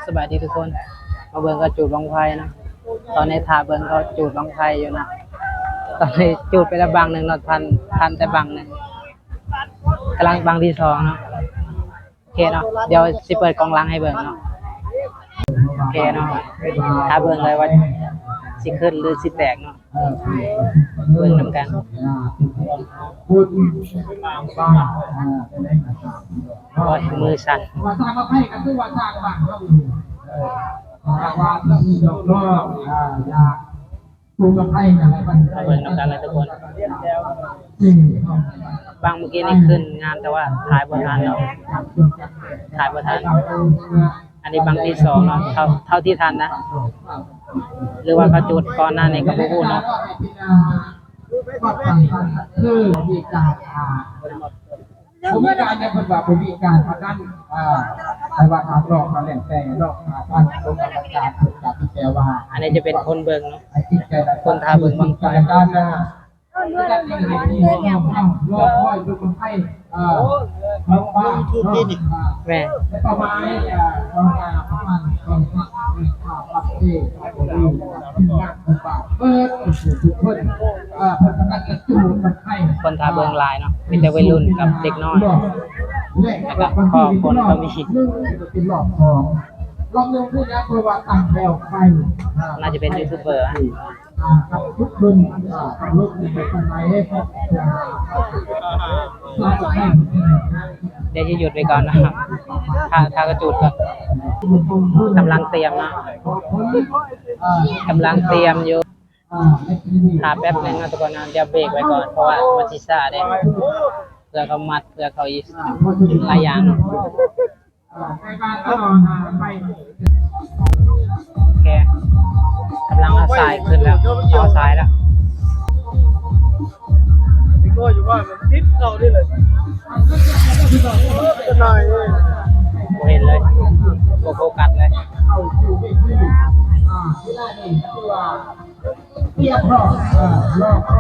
ສະບາຍດີທຸກຄົນ ມາເບິ່ງເຂົາຈູດບັ້ງໄຟເນາະ. ຕອນນີ້ຖ້າເບິ່ງເຂົາຈູດບັ້ງໄຟຢູ່ນະ. ຕອນນີ້ຈູດໄປແລ້ວບັ້ງໜຶ່ງເນາະ ທັນ ທັນແຕ່ບັ້ງໜຶ່ງ ກຳລັງບັ້ງທີສອງເນາະ. ໂອເຄເນາະ ດຽວຊິເປີດກ້ອງຫຼັງໃຫ້ເບິ່ງເນາະ. ໂອເຄເນາະ ຖ້າເບິ່ງເລີຍວ່າຊິຂຶ້ນຫຼືຊິແຕກເນາະ ເບິ່ງນຳກັນ. ໂອ້ຍ ມືສັ່ນ. ເບິ່ງນຳກັນເລີຍທຸກຄົນ. ບັ້ງມື້ກີ້ນີ້ຂຶ້ນງາມ ແຕ່ວ່າຖ່າຍບໍ່ທັນເນາະ ຖ່າຍບໍ່ທັນ. ອັນນີ້ບັ້ງທີສອງເນາະ ເທົ່າ ເທົ່າທີ່ທັນນະ ຫຼືວ່າເຂົາຈູດກ່ອນໜ້ານີ້ກໍບໍ່ຮູ້ເນາະ. ບໍ່ມີການຫຍັງ ເພິ່ນວ່າບໍ່ມີການພະນັນ ອ່າ ແຕ່ວ່າການຫຼອກກໍແລ້ວແຕ່ເນາະ ອ່າ ທາງໂລກາທິການເພິ່ນກໍມີແຕ່ວ່າ ອັນນີ້ຈະເປັນຄົນເບິ່ງເນາະ ຄົນຖ້າເບິ່ງບັ້ງໄຟ. ແມ່ນ ຄົນຖ້າເບິ່ງຫຼາຍເນາະ ມີແຕ່ໄວລຸ້ນກັບເດັກນ້ອຍ ແລ້ວກໍພໍ່ຄົນກໍມີ. ໜ້າຈະເປັນຢູທູບເບີ ດຽວຊິຢຸດໄວ້ກ່ອນເນາະ ຖ້າ ຖ້າເຂົາຈູດກ່ອນ. ກຳລັງຕຽມເນາະ ກຳລັງຕຽມຢູ່ ຖ້າແປັບໜຶ່ງເນາະທຸກຄົນເນາະ. ດຽວເບຣກໄວ້ກ່ອນ ເພາະວ່າມັນຊິຊ້າເດ້ ເພື່ອເຂົາມັດ ເພື່ອເຂົາອີກຫຼາຍຢ່າງເນາະ. ໂອເຄ ກຳລັງເອົາສາຍຂຶ້ນແລ້ວ ເອົາສາຍແລ້ວ. ບໍ່ເຫັນເລີຍ ບໍ່ໂຟກັສເລີຍ.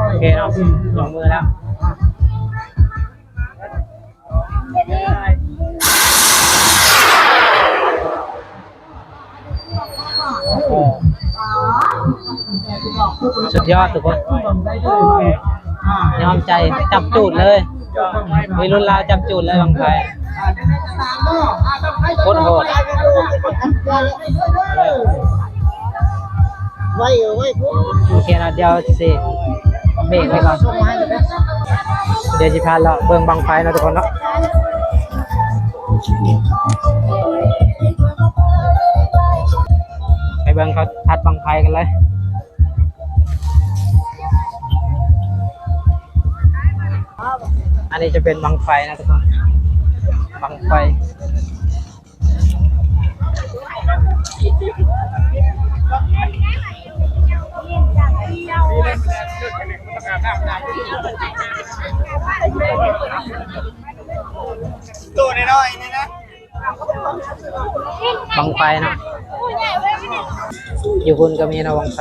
ໂອເຄເນາະ ລົງມືແລ້ວ. ໂອ້ໂຫ ສຸດຍອດທຸກຄົນ ຍອມໃຈ ຈັບຈູດເລີຍ ໄວລຸ້ນລາວຈັບຈູດເລີຍບັ້ງໄຟ ໂຄດໂຫດ. ໄວເອີ ໄວໂພດ. ໂອເຄເນາະ ດຽວຊິເບຣກໄວ້ກ່ອນ ດຽວຊິພາເລາະເບິ່ງບັ້ງໄຟເນາະທຸກຄົນເນາະ. ໄປເບິ່ງເຂົາພັດບັ້ງໄຟກັນເລີຍ. ອັນນີ້ຈະເປັນບັ້ງໄຟນະທຸກຄົນ ບັ້ງໄຟ. ໂຕນ້ອຍໆນີ້ນະ ບັ້ງໄຟເນາະ ຢູ່ພຸ້ນກໍມີເນາະບັ້ງໄຟ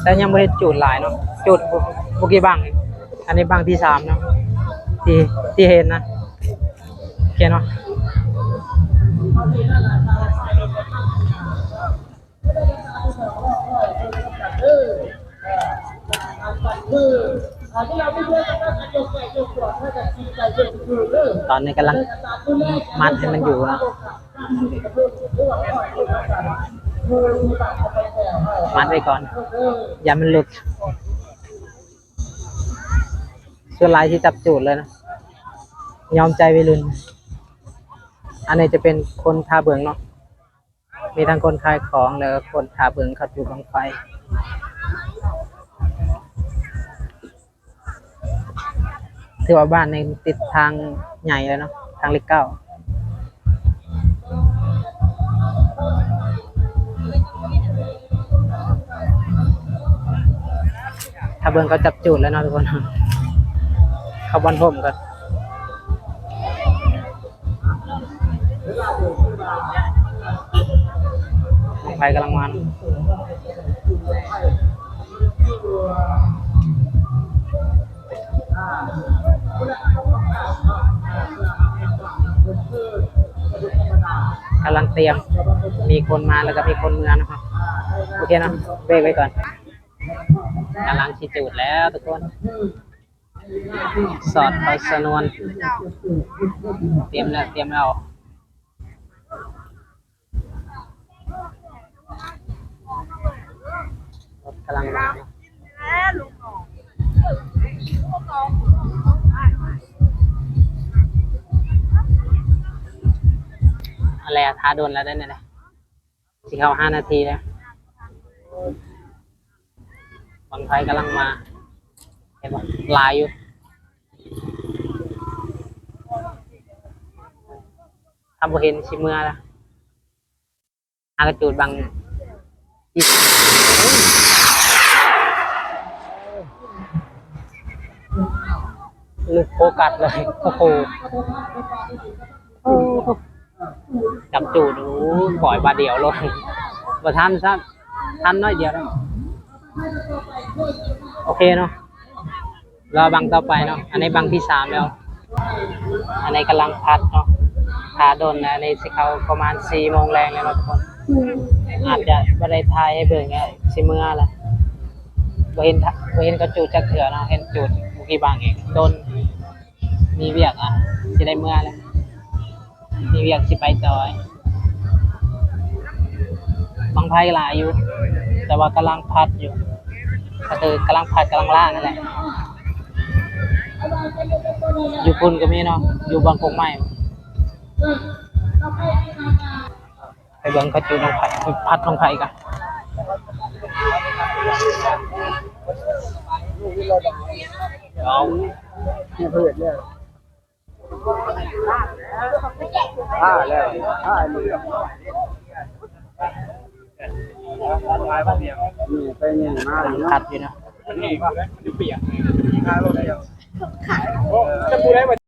ແຕ່ຍັງບໍ່ເຫັນຈູດຫຼາຍເນາະ ຈູດບໍ່ ບໍ່ກີ່ບັ້ງ. ອັນນີ້ບັ້ງທີສາມເນາະ ທີ່ ທີ່ເຫັນນະ ໂອເຄເນາະ. ຕອນນີ້ກຳລັງມັດໃຫ້ມັນຢູ່ເນາະ ມັດໄວ້ກ່ອນ ຢ້ານມັນຫຼຸດ. ສ່ວນຫຼາຍຊິຈັບຈູດເລີຍນະ ຍອມໃຈໄວລຸ້ນ. ອັນນີ້ຈະເປັນຄົນທ່າເບິ່ງເນາະ ມີທັງຄົນຂາຍຂອງ ແລະ ຄົນທ່າເບິ່ງເຂົາຈູດບັ້ງໄຟ. ຖືວ່າບ້ານນີ້ຕິດທາງໃຫຍ່ເລີຍເນາະ ທາງເລກເກົ້າ. ຖ້າເບິ່ງເຂົາຈັບຈູດແລ້ວເນາະທຸກຄົນ ເຂົ້າບ່ອນຮົ່ມກ່ອນ. ບັ້ງໄຟກຳລັງມາ. ໂ ກຳລັງຕຽມ ມີຄົນມາແລ້ວກໍມີຄົນເມືອເນາະ. ໂອເຄເນາະ ເບຣກໄວ້ກ່ອນ. ກຳລັງຊິຈູດແລ້ວທຸກຄົນ. ສອດເຂົາສະໜວນ ຕຽມແລ້ວ ຕຽມແລ້ວ. ລົດກຳລັງມາເນາະ. ອັນແລະ ຖ້າດົນແລ້ວເດ້ນີ້ນະ. ຊິເຂົ້າຫ້ານາທີແລ້ວ. ບັ້ງໄຟກຳລັງມາ. ເຫັນບໍ່? ຫຼາຍຢູ່. ຖ້າບໍ່ເຫັນຊິເມືອລະ. ຫາກະຈູດບັ້ງອີກ. ຫຼຸດໂຟກັສເລີຍ. ໂອ້ໂຫ. ຈັບຈູດ ໂອ້ ປ່ອຍບາດດຽວໂລດ. ບໍ່ທັນຊ້ຳ ທັນໜ້ອຍດຽວ. ໂອເຄເນາະ ລໍບັ້ງຕໍ່ໄປເນາະ. ອັນນີ້ບັ້ງທີສາມແລ້ວ. ອັນນີ້ກຳລັງພັດເນາະ. ຖ້າດົນ ອັນນີ້ຊິເຂົ້າປະມານສີ່ໂມງແລງແລ້ວເນາະທຸກຄົນ. ອາດຈະບໍ່ໄດ້ຖ່າຍໃຫ້ເບິ່ງ ຊິເມືອລະ. ບໍ່ເຫັນ ບໍ່ເຫັນເຂົາຈູດຈັກເທື່ອເນາະ. ເຫັນຈູດບໍ່ກີ່ບັ້ງເອງ. ດົນ ມີວຽກ ອະ ຊິໄດ້ເມືອແລ້ວ. ມີວຽກຊິໄປຕໍ່. ບັ້ງໄຟຫຼາຍຢູ່ ແຕ່ວ່າກຳລັງພັດຢູ່. ກໍຄືກຳລັງພັດ ກຳລັງລ້າງນັ້ນແຫຼະ. ຢູ່ພຸ້ນກໍມີເນາະ ຢູ່ບ່ອນກົກໄມ້. ໄປເບິ່ງເຂົາຈູດບັ້ງໄຟ ພັດບັ້ງໄຟກັນ. ເອົາ ເພິ່ນເລີຍ ຫ້າແລ້ວ ຫ້າແລ້ວ. ນີ້ໄປນີ້ມາຢູ່ເນາະ ຄັດຢູ່ເນາະ. ຈະບໍ່ໄດ້ວ່າ